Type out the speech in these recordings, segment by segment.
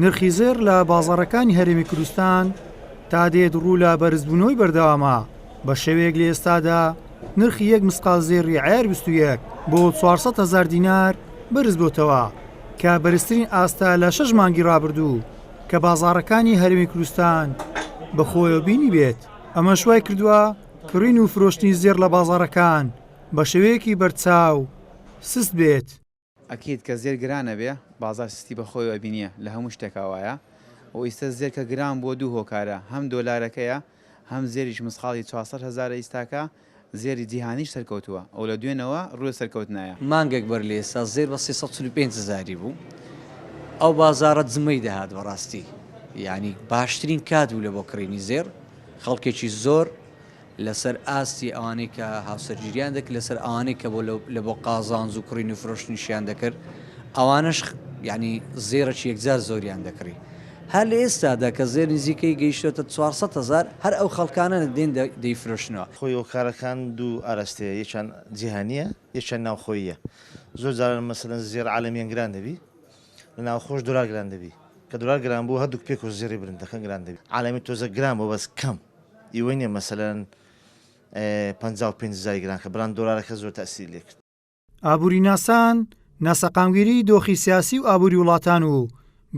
نرخی زێڕ لە بازاڕەکانی هەرێمی کوردستان تا دێت ڕوو لە بەرزبوونەوەی بەردەوامە، بە شێوەیەک لە ئێستادا نرخی یەک مسقاڵ زێڕی عەیار 21 بۆ 400 هەزار دینار بەرزبۆتەوە کە بەرزترین ئاستە لە شەش مانگی ڕابردوو کە بازاڕەکانی هەرێمی کوردستان بەخۆیەوە بینیبێت، ئەمەش وایکردووە کڕین و فرۆشتنی زێڕ لە بازاڕەکان بە شێوەیەکی بەرچاو سست بێت. ئەکید کە زێر گران ئەبێ بازار سستی بە خۆیەوە ئەبینیە لە هەموو شتێکا وایە و ئیستە زێر کە گران بووە دوو هۆکارە هەم دۆلارەکەیە هەم زێریش مسقاڵی 400 هەزارە ئیستاکە زێری جیهانیش سەرکەوتووە و لە دوێنەوە ڕووە سەرکەوتنایە. مانگێک بەر لە ئێستا زێر بە 345 هەزاری بوو ئەو بازاڕە جمەی دەهات بەڕاستی یانی باشترین کات بوو لە بۆ کڕینی زێڕ خەڵکێکی زۆر لەسەر ئاستی ئەوانەی کە هاوسەرگیریان دەکرد لەسەر ئەوانەی کە بۆ لە بۆ قازانج و کڕین و فرۆشتنیشیان دەکرد ئەوانەش یعنی زێڕێکی یەکجار زۆریان دەکڕی هەر لە ئێستادا کە زێر نزیکەی گەیشتۆتە 400 هەزار هەر ئەو خەڵکانە دێن دەیفرۆشنەوە. خۆی هۆکارەکان دوو ئاراستەیە یەکیان جیهانیە یەکیان ناوخۆییە زۆر جاران مەسەلەن زێڕ عالەمیان گران دەبی لە ناوخۆش دۆلار گران دەبی کە دۆلار گران بوو هەردووک پێکەوە زێڕی برندەکان گران دەبی عالەمی تۆزە گران بوو بەس کەم ئیوەی نیە مەسەلەن 55 هەزاری گران کە بەڵام دۆلارەکە زۆر تەئسیری لێ کرد. ئابووریناسان ناسەقامگیریی دۆخی سیاسی و ئابووری وڵاتان و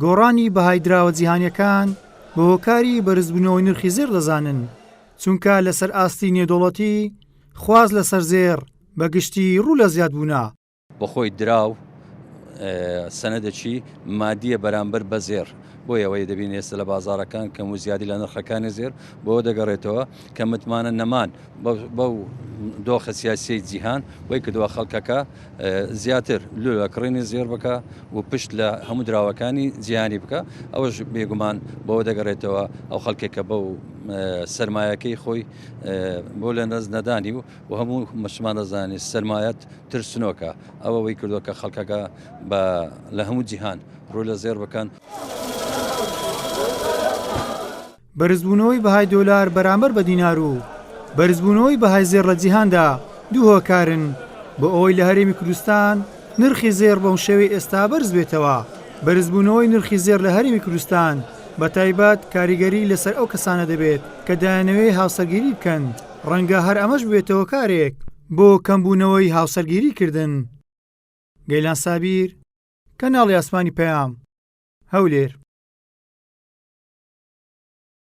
گۆڕانی بەهای دراوە جیهانییەکان بە هۆکاری بەرزبوونەوەی نرخی زێڕ دەزانن، چونکە لەسەر ئاستی نێودەوڵەتی خواست لەسەر زێڕ بە گشتی ڕوو لە زیادبوونە. بەخۆی دراو سەنەدێکی مادیە بەرامبەر بە زێڕ بۆیە ئەوەی دەبینین ئێستا لە بازاڕەکان کەم و زیادی لە نرخەکانی زێر بۆ دەگەڕێتەوە کە متمانە نەمان بەو دۆخە سیاسیی جیهان وای کردووە خەڵکەکە زیاتر لو لە کڕینی زێر بکە و پشت لە هەموو دراوەکانی جیهانی بکە ئەوەش بێگومان بەوە دەگەڕێتەوە ئەو خەڵکێکە بەو سەرمایەکەی خۆی بۆ لە نەز نەدانی و و هەموو مەشمان دەزانێت سەرمایەت ترسنۆکە ئەوە وەی کردووە کە خەڵکەکە بە لە هەموو جیهان ڕوو لە زێڕ بکەن. بەرزبوونەوەی بەهای دۆلار بەرامبەر بە دینار و بەرزبوونەوەی بەهای زێڕ لە جیهاندا دوو هۆکارن بۆ ئەوەی لە هەرێمی کوردستان نرخی زێڕ بەو شێوەی ئێستا بەرز بێتەوە. بەرزبوونەوەی نرخی زێڕ لە هەرێمی کوردستان بە تایبەت کاریگەری لەسەر ئەو کەسانە دەبێت کە دەیانەوێ هاوسەرگیری بکەن، ڕەنگە هەر ئەمەش ببێتە هۆکارێک بۆ کەمبوونەوەی هاوسەرگیری کردن. گەیلان سابیر، کەناڵی ئاسمانی پەیام، هەولێر.